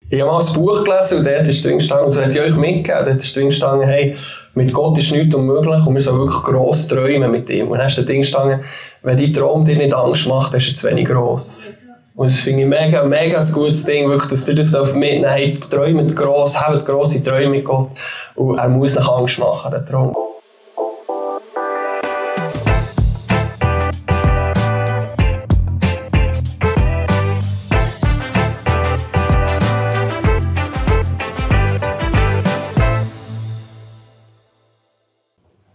Ich habe mal ein Buch gelesen und dort ist drin gestanden, und das hätte ich euch mitgegeben, dort ist drin gestanden, hey, mit Gott ist nichts unmöglich und wir sollen wirklich gross träumen mit ihm. Und dann ist da drin gestanden, wenn dein Traum dir nicht Angst macht, dann ist er zu wenig gross. Und das finde ich mega ein gutes Ding, wirklich, dass ihr das mitnehmen dürft. Hey, träumt gross, habt grosse Träume mit Gott und er muss nicht Angst machen, der Traum.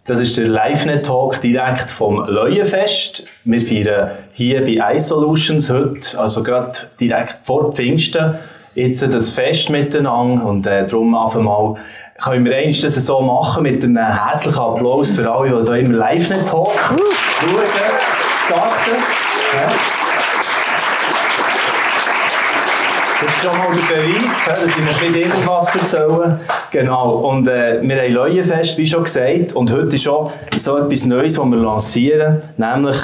Das ist der LiveNet-Talk direkt vom Leuenfest. Wir feiern hier bei iSolutions heute, also gerade direkt vor Pfingsten, jetzt das Fest miteinander. Und darum einfach mal können wir das so machen mit einem herzlichen Applaus für alle, die hier immer LiveNet-Talk schauen, starten. Ja. Das ist schon mal der Beweis, dass ich noch nicht irgendwas erzählen. Genau. Und wir haben Leuenfest, wie schon gesagt. Und heute ist schon so etwas Neues, das wir lancieren. Nämlich,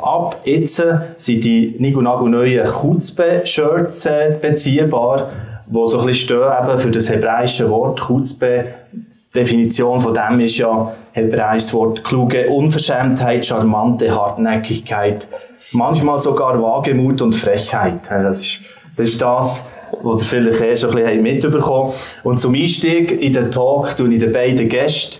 ab jetzt sind die neuen Chutzpe-Shirts beziehbar, die so ein bisschen stehen eben für das hebräische Wort Chutzpe. Die Definition von dem ist ja hebräisches Wort kluge Unverschämtheit, charmante Hartnäckigkeit, manchmal sogar Wagemut und Frechheit. Das ist das, was ihr vielleicht schon ein bisschen mitbekommen habt. Und zum Einstieg in den Talk tue ich den beiden Gästen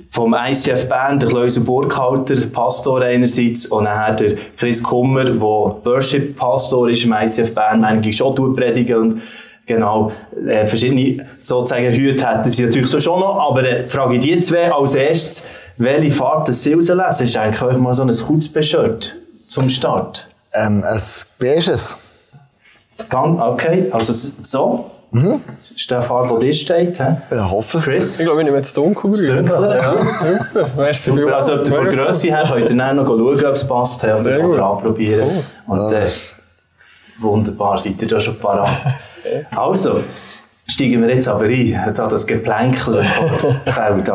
vom ICF Bern, der Klaus Burkhalter, Pastor einerseits, und nachher der Chris Kummer, der Worship-Pastor ist im ICF Bern, manchmal schon predigen und genau, verschiedene sozusagen Hüte hätten sie natürlich so schon noch, aber frage ich die zwei als erstes, welche Farbe das sie rauslesen? Ist eigentlich euch mal so ein Chutzpe-Shirt zum Start? Ein beiges. Okay, also so. Mhm. Das ist der Farbe, die dir steht. He? Ich hoffe es. Chris? Ich glaube, ich nehme jetzt dunkelgrün. Ja, super. Also, ob ihr von der Grösse her könnt ihr dann noch schauen, ob es passt, oder anprobieren. Und wunderbar, seid ihr da schon parat. Also, steigen wir jetzt aber ein, da das Geplänkel von der Feld.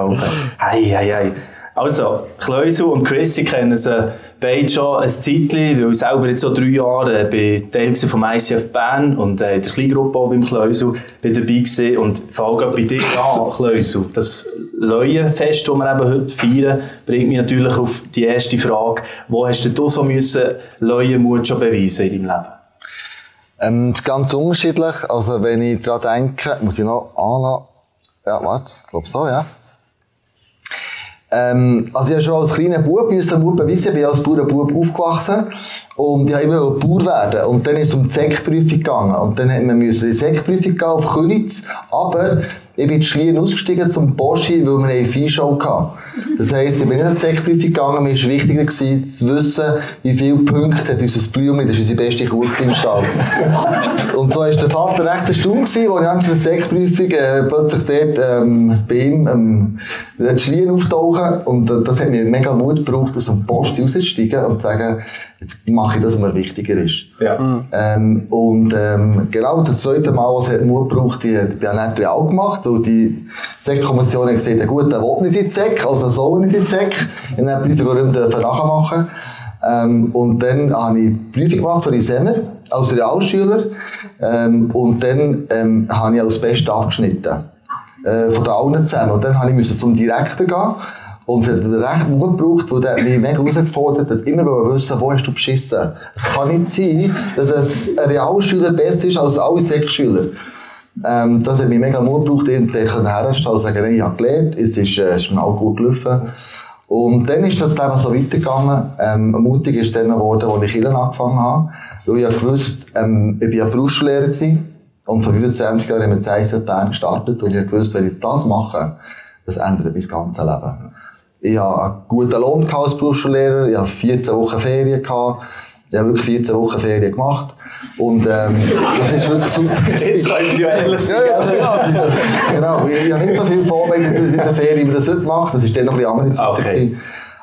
Hei. Also, Klaus und Chris kennen sie beide schon ein Zeitchen, weil ich selber jetzt so 3 Jahre bei Teil vom ICF Bern und in der Kleingruppe auch beim Klaus dabei war. Und ich fange bei dir an, Klaus. Das Leuenfest, das wir eben heute feiern, bringt mich natürlich auf die erste Frage. Wo hast du so Leuenmut schon beweisen in deinem Leben? Das ist ganz unterschiedlich. Also, wenn ich daran denke, muss ich noch anlassen. Ja, warte, ich glaube so, ja. Also ich habe schon als kleiner Bub Mut beweisen, ich bin als Bauernbub aufgewachsen und ich wollte immer Bauer werden. Und dann ist es um die Sekprüfung gegangen. Und dann mussten wir in die Sekprüfung gehen auf Königs, aber ich bin in Schlien ausgestiegen zum Porsche, weil wir eine Viehshow hatten. Das heisst, ich bin nicht in die Sekprüfung gegangen, mir war wichtiger zu wissen, wie viele Punkte hat unser Blümchen, das ist unsere beste Kuh im Stall. Und so war der Vater recht erstaunt, als ich in der Sekprüfung plötzlich dort bei ihm die Schlien auftauchen. Und das hat mir mega Mut gebraucht, aus dem Porsche rauszusteigen und zu sagen, jetzt mache ich das, was mir wichtiger ist. Ja. Genau das zweite Mal, was es Mut braucht, ich habe nicht real gemacht, weil die Sekkommission hat gesagt, ja gut, der will nicht in die Sek, also soll nicht in die Sek. Ich habe die Prüfung nachmachen. Und dann habe ich die Prüfung gemacht für Semmer, als Realschüler. Und dann habe ich als Beste abgeschnitten. Von allen zusammen. Und dann musste ich zum Direktor gehen. Und es hat recht Mut gebraucht, weil der mich mega herausgefordert hat, immer wissen, wo hast du beschissen. Es kann nicht sein, dass ein Realschüler besser ist als alle Sekschüler. Das hat mich mega Mut gebraucht, den herzustellen und sagen, ich habe gelernt, es ist mir auch gut gelaufen. Und dann ist das Leben so weitergegangen. Mutig ist dann geworden, als ich Kirche angefangen habe. Weil ich wusste, ich war ja Berufsschullehrer und vor 25 Jahren haben wir in ICF Bern gestartet und ich wusste, wenn ich das mache, das ändert mein ganzes Leben. Ich hatte einen guten Lohn als Berufsschullehrer, ich hatte 14 Wochen Ferien gehabt. Ich habe wirklich 14 Wochen Ferien gemacht. Und, das ist wirklich super. Jetzt können wir ja ehrlich sein. Ja, genau. Ich habe nicht so viel vorbereitet in der Ferien, wie man das heute macht. Das war dann noch ein bisschen andere Zeit. Okay.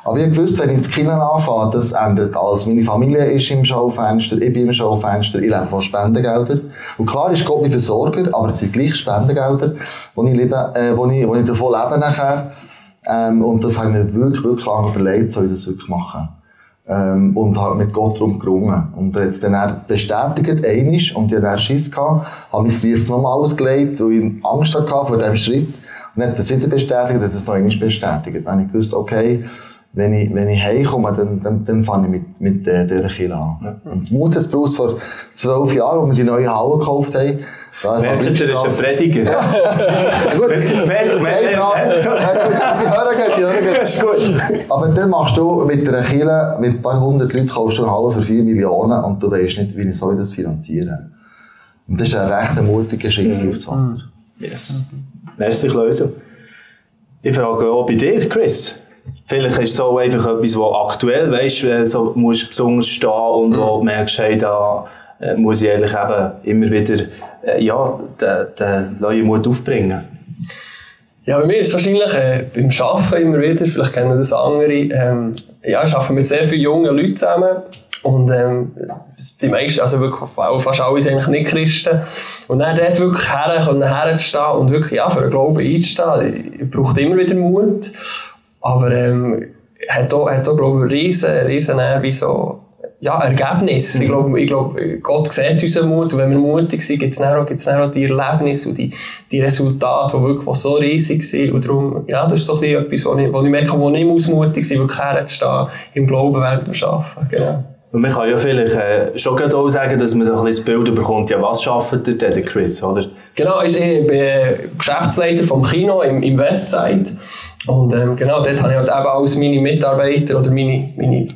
Aber ich wusste, wenn ich ins Kino anfange, das ändert alles. Meine Familie ist im Schaufenster, ich bin im Schaufenster, ich lebe von Spendengeldern. Und klar ist Gott mein Versorger, aber es sind gleich Spendengelder, wo ich davon lebe nachher. Und das haben wir wirklich lange überlegt, soll ich das wirklich machen. und hat mit Gott darum gerungen. Und er hat es dann bestätigt, einisch, und ich hatte dann Schiss gehabt, habe mein Lied nochmal ausgelegt, weil ich Angst hatte vor diesem Schritt. Und dann hat er es wieder bestätigt, hat es noch einmal bestätigt. Dann habe ich gewusst, okay, wenn ich heimkomme, dann fange ich mit dieser Kirche an. Ja. Und Mut hat es gebraucht vor 12 Jahren, als wir die neue Halle gekauft haben. Merkt ihr, ist ein Prediger. Ja. Gut. Die hören ist gut. Aber dann machst du mit einer Kirche, mit ein paar hundert Leuten, kaufst du eine Halle für 4 Millionen und du weißt nicht, wie soll ich das finanzieren. Und das ist ein recht mutiger Schick aufs Wasser. Yes. Merci, Klöser. Ich frage auch bei dir, Chris. Vielleicht ist es so einfach etwas, was aktuell, weißt, so musst besonders stehen und wo du merkst, hey, da muss ich eigentlich eben immer wieder den neuen Mut aufbringen. Ja, bei mir ist es wahrscheinlich beim Arbeiten immer wieder, vielleicht kennen das andere, ich arbeite mit sehr vielen jungen Leuten zusammen und die meisten, also wirklich fast alle sind eigentlich nicht Christen. Und dann dort wirklich herzustehen und wirklich für den Glauben einzustehen, braucht immer wieder Mut. Aber hat auch glaube ich, riesen wie so, Ergebnis. Ich glaube, Gott sieht unseren Mut. Und wenn wir mutig sind, gibt es dann auch die Erlebnisse und die Resultate, die wirklich so riesig sind. Und darum, das ist so ein bisschen etwas, wo ich merke, wo nicht mutig sein, wirklich herzustehen, im Glauben während dem Arbeiten. Genau. Und man kann ja vielleicht schon auch sagen, dass man so ein bisschen das Bild bekommt, was arbeitet ihr denn, Chris, oder? Genau, ich bin Geschäftsleiter vom Kino im Westside. Und genau, dort habe ich halt eben alles meine Mitarbeiter oder meine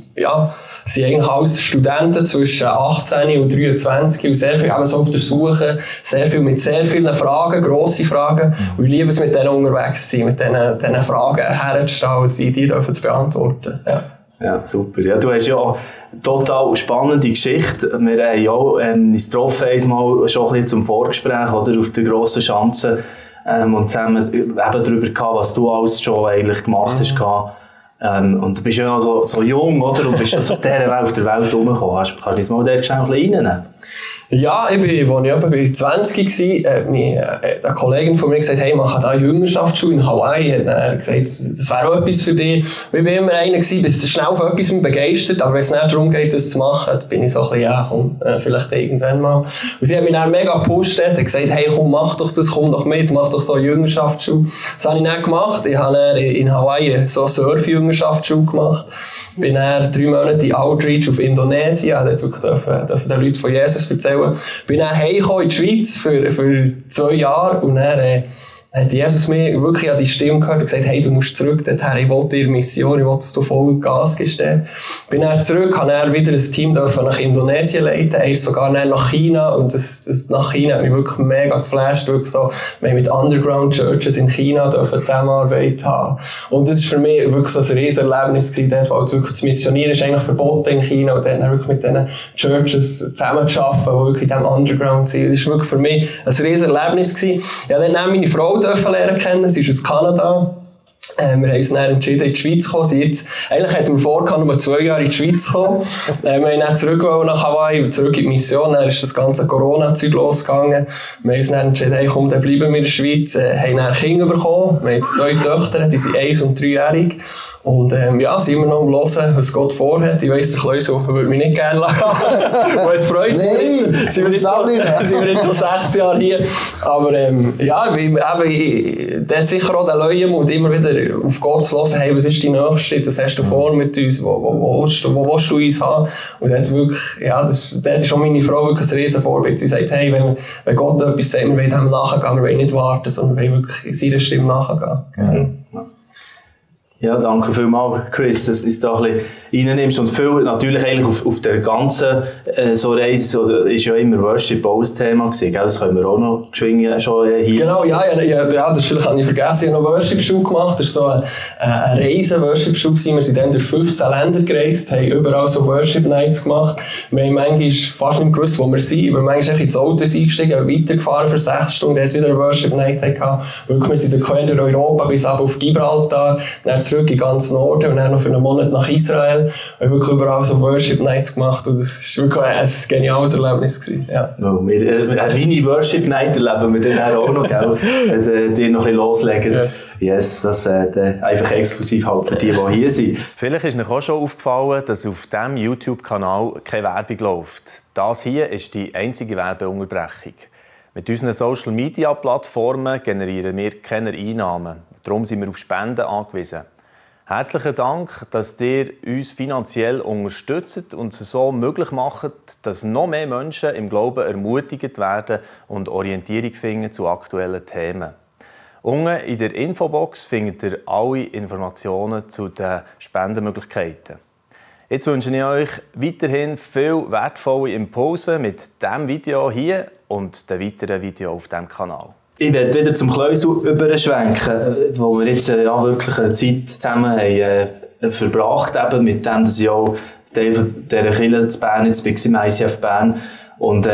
sind eigentlich alles Studenten zwischen 18 und 23 und sehr viel eben so auf der Suche, sehr viel mit sehr vielen Fragen, grosse Fragen. Und ich liebe es, mit denen unterwegs zu sein, mit diesen Fragen herzustellen und die dürfen zu beantworten. Ja, super. Ja, du hast ja eine total spannende Geschichte. Wir haben ja auch uns getroffen, einmal schon ein bisschen zum Vorgespräch oder, auf der grossen Schanze und zusammen eben darüber gehabt, was du alles schon eigentlich gemacht hast. Und du bist ja noch so jung, oder? Und bist so auf der Welt herumgekommen. Kannst du uns mal dort schnell ein bisschen reinnehmen? Ja, als ich etwa 20 war, hat eine Kollegin von mir gesagt, hey, mach da eine Jüngerschaftsschule in Hawaii. Und er hat gesagt, das wäre auch etwas für dich. Ich war immer einer, bist schnell auf etwas begeistert, aber wenn es nicht darum geht, das zu machen, dann bin ich so ein bisschen, vielleicht irgendwann mal. Und sie hat mich dann mega gepusht, hat gesagt, hey, komm, mach doch das, komm doch mit, mach doch so eine Jüngerschaftsschule. Das habe ich dann gemacht. Ich habe dann in Hawaii so eine Surf-Jüngerschaftsschule gemacht. Bin dann 3 Monate Outreach auf Indonesien, dort wirklich den Leuten von Jesus erzählen. Bin dann heimgekommen in die Schweiz für 2 Jahre und dann hat Jesus mir wirklich an die Stimme gehört und gesagt, hey, du musst zurück dorthin, ich will dir Mission, ich will, dass du voll Gas gibst. Bin dann zurück, habe dann wieder ein Team nach Indonesien leiten, eins sogar nach China und das nach China hat mich wirklich mega geflasht, wirklich so, wir haben mit Underground Churches in China Zusammenarbeit haben. Und das war für mich wirklich so ein riesen Erlebnis gewesen, dort, weil wirklich das Missionieren ist eigentlich verboten in China und dann wirklich mit diesen Churches zusammenzuarbeiten, die wirklich in diesem Underground sind. Das war wirklich für mich ein riesen Erlebnis gewesen. Ich habe dann meine Frau lernen kennen. Sie ist aus Kanada. Wir haben uns dann entschieden, in die Schweiz zu kommen. Eigentlich hatten wir vor, nur 2 Jahre in die Schweiz zu kommen. Wir haben dann zurück nach Hawaii, zurück in die Mission. Dann ist das ganze Corona-Zeug losgegangen. Wir haben uns dann entschieden, hey, komm, dann bleiben wir in der Schweiz. Haben dann Kinder bekommen. Wir haben jetzt 2 Töchter, die sind 1- und 3-jährig. Und sind immer noch am Hören, was Gott vorhat. Ich weiss, der Kleusel würde mich nicht gerne lassen. Und hat Freude. Nein, sind wir jetzt schon 6 Jahre hier. Aber der sicher auch der Leuenmut, immer wieder auf Gott zu hören, hey, was ist dein nächster Schritt, was hast du vor mit uns, wo willst du uns haben? Und dort wirklich, dort ist auch meine Frau wirklich ein riesen Vorbild. Sie sagt, hey, wenn Gott etwas sagt, wir wollen dem nachgehen, wir wollen nicht warten, sondern wir wollen wirklich seiner Stimme nachgehen. Ja, danke vielmals, Chris, dass du uns da ein bisschen reinnimmst. Und viel, natürlich eigentlich auf der ganzen so Reise ist ja immer Worship auch ein Thema gewesen, gell? Das können wir auch noch schwingen schon hier. Genau, das vielleicht habe ich vergessen, ich habe noch Worship-Schule gemacht. Das war so eine Reise-Worship-Schule. Wir sind dann durch 15 Länder gereist, haben überall so Worship-Nights gemacht. Wir haben manchmal fast nicht gewusst, wo wir sind. Wir haben manchmal ins Auto eingestiegen, weitergefahren für 6 Stunden, dort wieder eine Worship-Night gehabt. Wirklich, wir sind quer durch Europa bis auf Gibraltar, dann zurück in ganz Norden und dann noch für einen Monat nach Israel. Wir haben wirklich überall so Worship Nights gemacht und das war wirklich ein geniales Erlebnis gewesen. Ja. No, eine Mini-Worship Night erleben wir dann auch noch, gell? Wenn die noch ein bisschen loslegen. Yes, das einfach exklusiv halt für die hier sind. Vielleicht ist euch auch schon aufgefallen, dass auf diesem YouTube-Kanal keine Werbung läuft. Das hier ist die einzige Werbeunterbrechung. Mit unseren Social-Media-Plattformen generieren wir keine Einnahmen. Darum sind wir auf Spenden angewiesen. Herzlichen Dank, dass ihr uns finanziell unterstützt und es so möglich macht, dass noch mehr Menschen im Glauben ermutigt werden und Orientierung finden zu aktuellen Themen. Unten in der Infobox findet ihr alle Informationen zu den Spendenmöglichkeiten. Jetzt wünsche ich euch weiterhin viel wertvolle Impulse mit diesem Video hier und den weiteren Videos auf diesem Kanal. Ich werde wieder zum Kleusel überschwenken, wo wir jetzt wirklich eine Zeit zusammen haben, verbracht haben, mit dem, dass ich auch Teil dieser Kirche zu Bern jetzt war, im ICF Bern. Und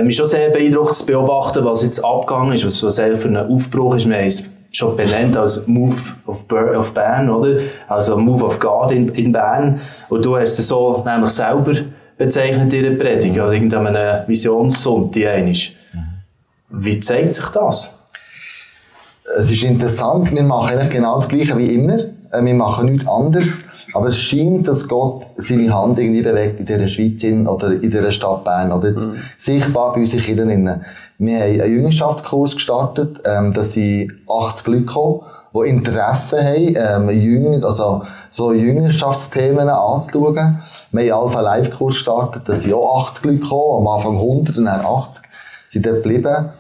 mich schon sehr beeindruckt zu beobachten, was jetzt abgegangen ist, was für ein Aufbruch ist. Wir haben es schon benannt als Move of Bern, oder? Also Move of God in Bern. Und du hast es so nämlich selber bezeichnet in der Predigt, oder irgendeinem Visionssonntag. Wie zeigt sich das? Es ist interessant, wir machen eigentlich genau das Gleiche wie immer. Wir machen nichts anderes. Aber es scheint, dass Gott seine Hand irgendwie bewegt in dieser Schweiz oder in dieser Stadt Bern. Oder jetzt sichtbar bei unseren Kindern. Wir haben einen Jüngerschaftskurs gestartet. Da sind 80 Leute gekommen, die Interesse haben, also so Jüngerschaftsthemen anzuschauen. Wir haben Alpha Live-Kurs gestartet. Da sind auch 80 Leute gekommen. Am Anfang 100 und dann 80. Sind dort geblieben.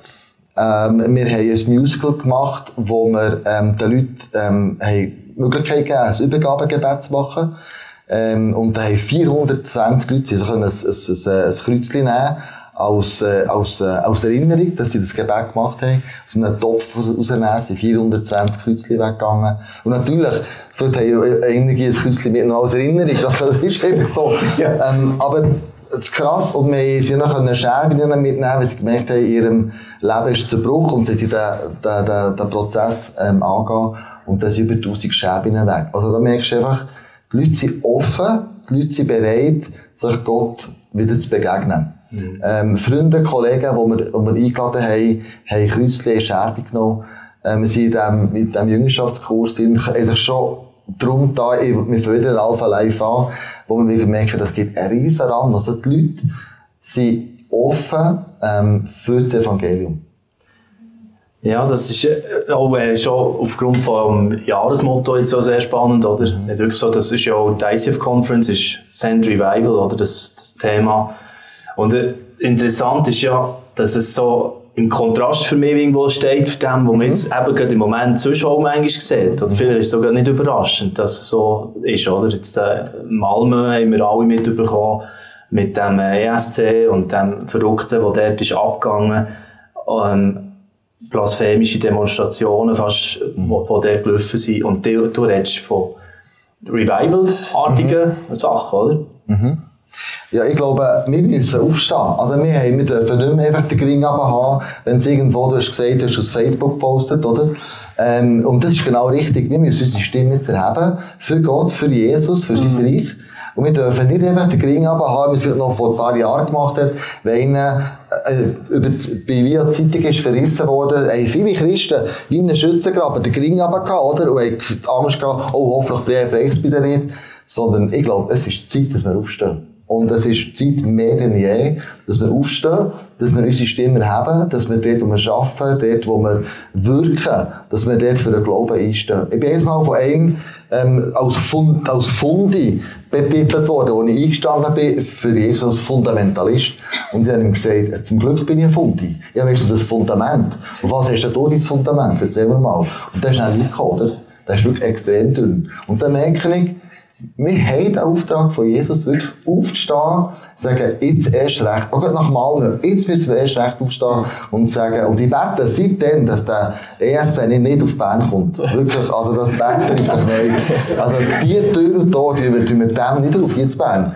Wir haben ein Musical gemacht, wo wir den Leuten haben die Möglichkeit gegeben, ein Übergabegebet zu machen. Und da haben 420 Leute können ein Kreuzchen nehmen als Erinnerung, dass sie das Gebet gemacht haben. Aus einem Topf rausnehmen, sind 420 Kreuzchen weggegangen. Und natürlich, vielleicht haben einige ein Kreuzchen mit noch als Erinnerung. Das ist einfach so. Ja. Aber das ist krass. Und wir konnten noch Scherben mitnehmen, weil sie gemerkt haben, in ihrem Leben ist Zerbruch und sie den Prozess angehen. Und da sind über 1000 Scherben weg. Also da merkst du einfach, die Leute sind offen, die Leute sind bereit, sich Gott wieder zu begegnen. Freunde, Kollegen, die wir eingeladen haben Kreuzchen, Scherben genommen. Wir sind in diesem Jüngerschaftskurs drin, eigentlich schon darum da, wir fangen wieder Alpha Live an, wo wir wieder merken, das gibt einen riesen Rand. Also die Leute sind offen für das Evangelium. Ja, das ist auch schon aufgrund vom Jahresmotto jetzt so sehr spannend, oder? Nicht wirklich so, das ist ja auch die ICF Conference, ist Send Revival, oder? Das Thema. Und interessant ist ja, dass es so im Kontrast für mich irgendwo steht, für dem, was man jetzt eben gerade im Moment sonst auch manchmal sieht. Oder vielleicht ist es sogar nicht überraschend, dass es so ist, oder? Jetzt, Malmö haben wir alle mitbekommen, mit dem ESC und dem Verrückten, der dort ist abgegangen. Blasphemische Demonstrationen, fast, die dort gelaufen sind. Und du redest von Revival-artigen Sachen, oder? Ja, ich glaube, wir müssen aufstehen. Also wir dürfen nicht mehr einfach den Gring haben, wenn es irgendwo, du hast gesagt, du hast auf Facebook gepostet, oder? Und das ist genau richtig. Wir müssen unsere Stimme jetzt erheben. Für Gott, für Jesus, für sein Reich. Und wir dürfen nicht einfach den Gring haben, wie es vielleicht noch vor ein paar Jahren gemacht hat, wenn bei Via Zeitung ist verrissen worden, haben viele Christen wie in einem Schützengraben den Gring runtergehauen, oder? Und haben Angst gehabt, oh, hoffentlich bricht es wieder nicht. Sondern ich glaube, es ist Zeit, dass wir aufstehen. Und es ist Zeit mehr denn je, dass wir aufstehen, dass wir unsere Stimme erheben, dass wir dort, wo wir arbeiten, dort, wo wir wirken, dass wir dort für den Glauben einstehen. Ich bin einmal von einem als Fundi betitelt worden, wo ich eingestanden bin für Jesus als Fundamentalist. Und ich habe ihm gesagt, zum Glück bin ich ein Fundi. Ja, weißt du, das Fundament. Und was hast du dein Fundament? Erzähl mir mal. Und das ist dann gekommen, oder? Das ist wirklich extrem dünn. Und dann merke ich, wir haben den Auftrag von Jesus, wirklich aufzustehen, sagen, jetzt erst recht, auch nach Malmö, jetzt müssen wir erst recht aufstehen und sagen, und ich bete seitdem, dass der ESC nicht auf Bern kommt. Wirklich, also das bete ich doch nicht. Also die Tür und Tor, die wir dem nicht auf, jetzt Bern.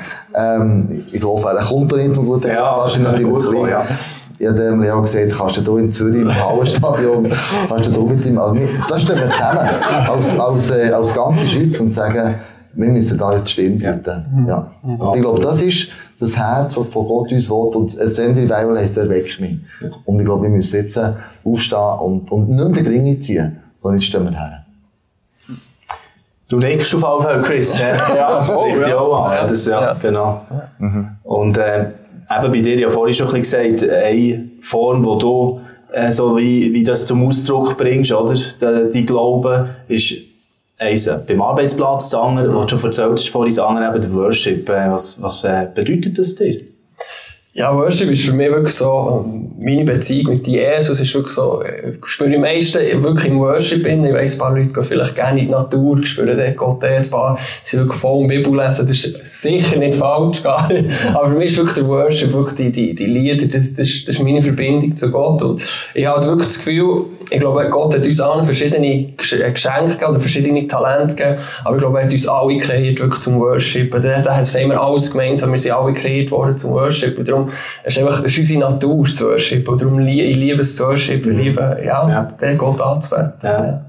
Ich glaube, er kommt da nicht zum guten Ja, wahrscheinlich gut, ja. Ich habe dem Leo gesagt, kannst du hier in Zürich im Hallenstadion, kannst du hier mit ihm, also das stehen wir zusammen, als ganze Schweiz und sagen, wir müssen da jetzt stehen bleiben. Ja. Und ich glaube, das ist das Herz, das von Gott uns will. Und ein Sender heisst, er weckt mich. Und ich glaube, wir müssen jetzt aufstehen und nicht den Ring ziehen, sondern jetzt stehen wir her. Du nickst auf jeden Fall, Chris. Ja, das spricht ja auch an. Ja, genau. Und eben bei dir ja vorhin schon ein bisschen gesagt, eine Form, wo du so wie das zum Ausdruck bringst, oder? Die Glauben ist beim Arbeitsplatz, das andere, was du schon erzählt hast, vorhin das andere eben der Worship. Was bedeutet das dir? Ja, Worship ist für mich wirklich so, meine Beziehung mit Jesus ist wirklich so, ich spüre die meisten wirklich im Worship in. Ich weiss, ein paar Leute gehen vielleicht gerne in die Natur, spüren dort Gott, ein paar sind wirklich voll im Bibel lesen, das ist sicher nicht falsch, gar nicht. Aber für mich ist wirklich der Worship, wirklich die Lieder, das ist meine Verbindung zu Gott. Und ich habe wirklich das Gefühl, ich glaube, Gott hat uns allen verschiedene Geschenke gegeben oder verschiedene Talente gegeben, aber ich glaube, er hat uns alle kreiert wirklich zum Worshipen. Da haben wir alles gemeinsam, wir sind alle kreiert worden zum Worshipen. Darum es ist unsere Natur zu worshipen. Und darum ich liebe es zu worshipen, ich liebe, den Gott anzubeten.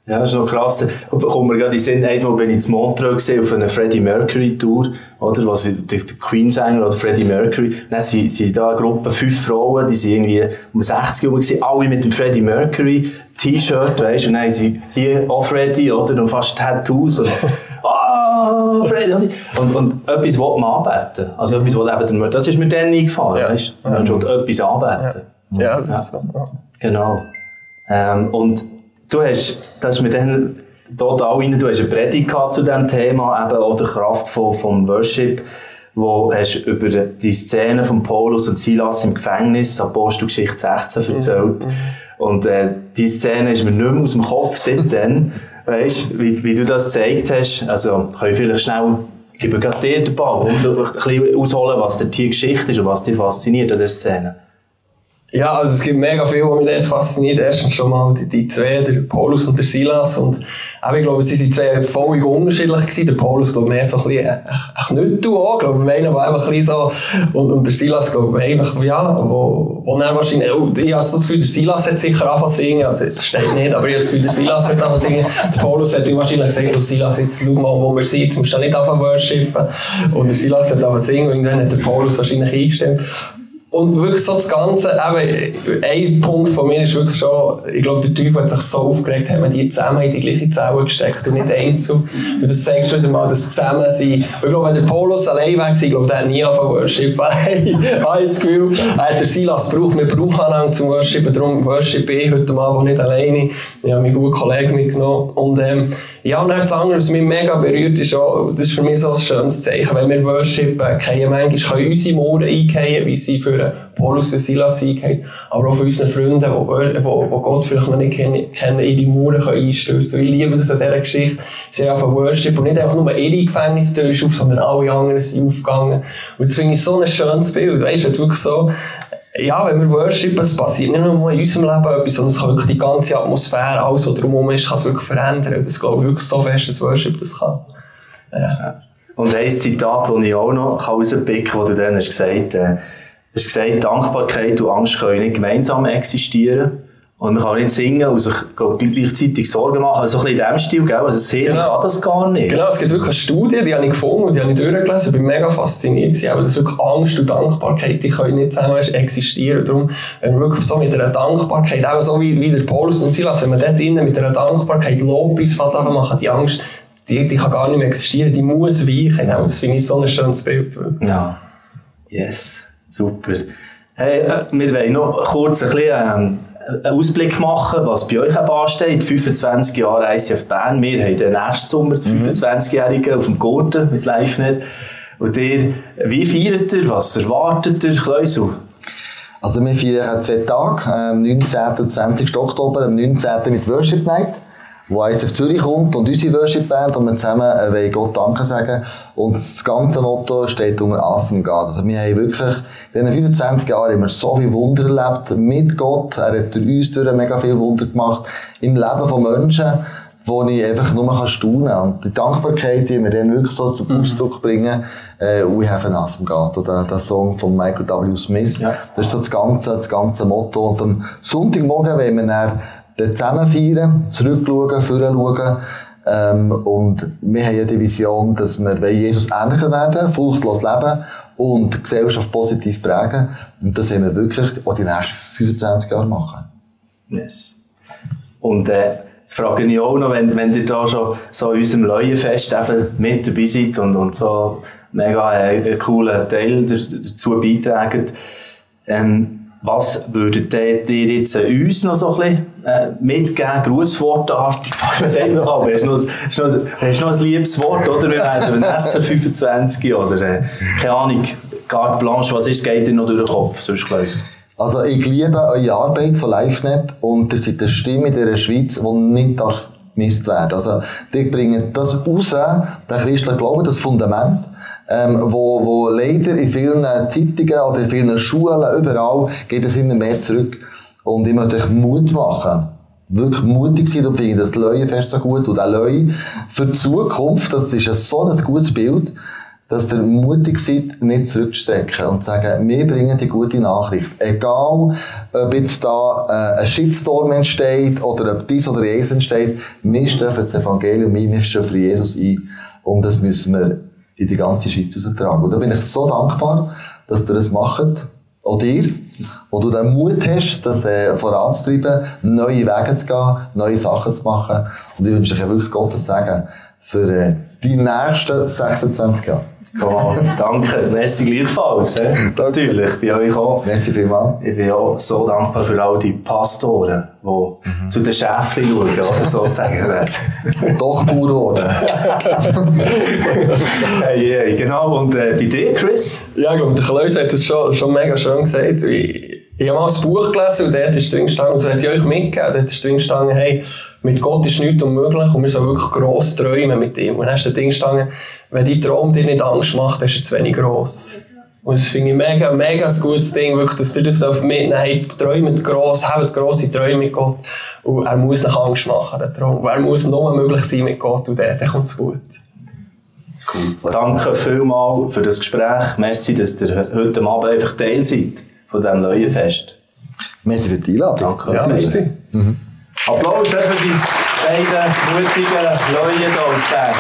Ja, das ist noch krass. Kommt mir gerade in den Sinn, einmal bin ich in Montreux gesehen auf einer Freddie Mercury Tour, oder? Was der Queen-Sänger oder Freddie Mercury. Dann sind da eine Gruppe 5 Frauen, die sind irgendwie um 60 Jahre gewesen, alle mit dem Freddie Mercury T-Shirt, weißt du, und dann haben sie hier auch Freddie, oder? Und fast Tattoos. Und Freddie. Und etwas will man anbeten. Also etwas will eben, das ist mir dann eingefallen, weißt du? Man will etwas anbeten. Ja, das ist so. Genau. Und du hast, das ist mir dann total rein, du hast eine Predigt gehabt zu diesem Thema, eben auch der Kraft vom Worship, wo hast über die Szene von Paulus und Silas im Gefängnis, Apostelgeschichte 16, erzählt. Und die Szene ist mir nicht mehr aus dem Kopf seitdem, weißt, wie du das gezeigt hast. Also, kann ich vielleicht schnell, ich gebe gerade dir den Ball und ein bisschen ausholen, was die Geschichte ist und was dich fasziniert an der Szene. Ja, also es gibt mega viel, was mich dort fasziniert. Erstens schon mal die zwei, der Paulus und der Silas. Und ich glaube, sie waren zwei völlig unterschiedlich gewesen. Der Paulus, glaube ich, mehr so ein bisschen ein Knüttel auch. Ich glaube, einer war einfach ein bisschen so. Und der Silas, glaube ich, einfach, ja, wo er wahrscheinlich, ich habe so das Gefühl, der Silas hat sicher angefangen zu singen. Also, das steht nicht, aber ich habe das Gefühl, der Silas hat angefangen zu singen. Der Paulus hat ihm wahrscheinlich gesagt, du Silas, jetzt schau mal, wo wir sind, jetzt musst du nicht anfangen zu worshipen. Und der Silas hat angefangen zu singen und irgendwann hat der Paulus wahrscheinlich eingestimmt. Und wirklich so das Ganze, eben, ein Punkt von mir ist wirklich schon, ich glaube, der Teufel hat sich so aufgeregt, hat man die zusammen in die gleiche Zelle gesteckt und nicht einzeln. Und das zeigt schon wieder mal, dass zusammen sind. Ich glaube, wenn der Paulus allein wäre, ich glaube, der hat nie angefangen zu worshipen. Ich habe das Gefühl, der Silas braucht, wir brauchen einander zum Worshipen, darum worshipe ich heute Abend nicht alleine. Ich habe meinen guten Kollegen mitgenommen. Und, ja, und dann das andere, was mich mega berührt, ist auch, das ist für mich so ein schönes Zeichen. Wenn wir worshipen, können manchmal unsere Mauern eingehen, wie sie für Paulus und Silas eingehen, aber auch für unsere Freunde, die Gott vielleicht noch nicht kennen, ihre Mauern einstürzen. Ich liebe das an dieser Geschichte. Sie haben einfach Worship und nicht einfach nur ihre Gefängnistür ist auf, sondern alle anderen sind aufgegangen. Und das finde ich so ein schönes Bild. Weißt du, wirklich so, ja, wenn wir worshipen, es passiert nicht nur in unserem Leben etwas, sondern es kann wirklich die ganze Atmosphäre, alles, was drumherum ist, kann es wirklich verändern. Und das glaube ich wirklich so fest, dass Worship das kann. Ja. Und ein Zitat, das ich auch noch rauspicken kann, das du dann hast gesagt, Dankbarkeit und Angst können nicht gemeinsam existieren. Und man kann nicht singen und sich gleichzeitig Sorgen machen. Also ein bisschen in diesem Stil, gell? Also singen kann das gar nicht. Genau, es gibt wirklich eine Studie, die habe ich gefunden und die habe ich durchgelesen. Ich bin mega fasziniert. Aber das wirklich Angst und Dankbarkeit, die können nicht zusammen existieren. Darum, wenn wir wirklich so mit einer Dankbarkeit, eben so wie der Paulus und Silas, wenn man dort drinnen mit einer Dankbarkeit Lobpreis machen, die Angst, die kann gar nicht mehr existieren, die muss weichen. Das finde ich so ein schönes Bild. Ja, yes, super. Hey, wir wollen noch kurz ein bisschen einen Ausblick machen, was bei euch ansteht. 25 Jahre ICF Bern. Wir haben den nächsten Sommer die 25-Jährigen auf dem Gurten mit LiveNet. Und ihr, wie feiert ihr? Was erwartet ihr, Kleusel? Also wir feiern 2 Tage, am 19. und 20. Oktober, am 19. mit Worship Night, wo ICF Zürich kommt und unsere Worship Band und wir zusammen wollen Gott Danke sagen. Und das ganze Motto steht unter Awesome God. Also wir haben wirklich in diesen 25 Jahren immer so viel Wunder erlebt mit Gott. Er hat durch uns mega viel Wunder gemacht im Leben von Menschen. wo ich einfach nur staunen kann. Und die Dankbarkeit, die wir dann wirklich so zum Ausdruck bringen, «We have an awesome God», oder der Song von Michael W. Smith. Ja. Das ist so das ganze Motto. Und am Sonntagmorgen wollen wir dann zusammen feiern, zurückschauen, vorschauen. Und wir haben ja die Vision, dass wir Jesus ähnlicher werden, furchtlos leben und die Gesellschaft positiv prägen. Und das haben wir wirklich auch die nächsten 25 Jahre machen. Yes. Und jetzt frage ich auch noch, wenn ihr da schon so in unserem Leuenfest eben mit dabei seid und so mega einen coolen Teil dazu beitragen, was würdet ihr jetzt uns noch so ein bisschen mitgeben, grußwortartig? Was sagt man auch? Hast du noch ein liebes Wort, oder? Wir werden erst 25 oder keine Ahnung, carte blanche, was ist, geht dir noch durch den Kopf? Sonst gleich. Also ich liebe eure Arbeit von LiveNet und ihr seid eine Stimme in dieser Schweiz, die nicht vermisst werden. Also die bringen das raus, den christlichen Glauben, das Fundament, wo leider in vielen Zeitungen oder in vielen Schulen, überall, geht es immer mehr zurück. Und ich möchte euch Mut machen. Wirklich mutig sein, und finde das Leuenfest so gut. Und auch Leu für die Zukunft, das ist so ein gutes Bild, dass ihr mutig seid, nicht zurückzustrecken und zu sagen, wir bringen die gute Nachricht. Egal, ob jetzt da ein Shitstorm entsteht oder ob dies oder jenes entsteht, wir stehen für das Evangelium ein, wir stehen für Jesus ein. Und das müssen wir in die ganze Schweiz austragen. Und da bin ich so dankbar, dass ihr das macht. Auch dir, wo du den Mut hast, das voranzutreiben, neue Wege zu gehen, neue Sachen zu machen. Und ich wünsche euch wirklich Gottes Segen für die nächsten 26 Jahre. Cool, danke, merci gleichfalls. Natürlich, bei euch auch. Merci vielmals. Ich bin auch so dankbar für all die Pastoren, die zu den Schäfchen schauen, oder sozusagen werden. Doch Bauern. Hey, genau, und bei dir, Chris? Ja, ich glaube, der Klaus hat es schon mega schön gesagt. Ich habe mal ein Buch gelesen und dort ist drin gestanden, und das hätte ich euch mitgegeben, dort ist drin gestanden, hey, mit Gott ist nichts unmöglich und wir sollen wirklich gross träumen mit ihm. Und dann ist da drin gestanden, wenn dein Traum dir nicht Angst macht, dann ist er zu wenig gross. Und das finde ich mega ein gutes Ding, wirklich, dass ihr das mitnehmen, hey, träumt gross, habt grosse Träume mit Gott. Und er muss nicht Angst machen, der Traum. Und er muss nur möglich sein mit Gott und dann kommt es gut. Cool. Danke vielmals für das Gespräch. Merci, dass ihr heute Abend einfach Teil seid von diesem Leuenfest. Merci für die Einladung. Danke. Ja, merci. Applaus für die beiden mutigen Leute hier aus Bern.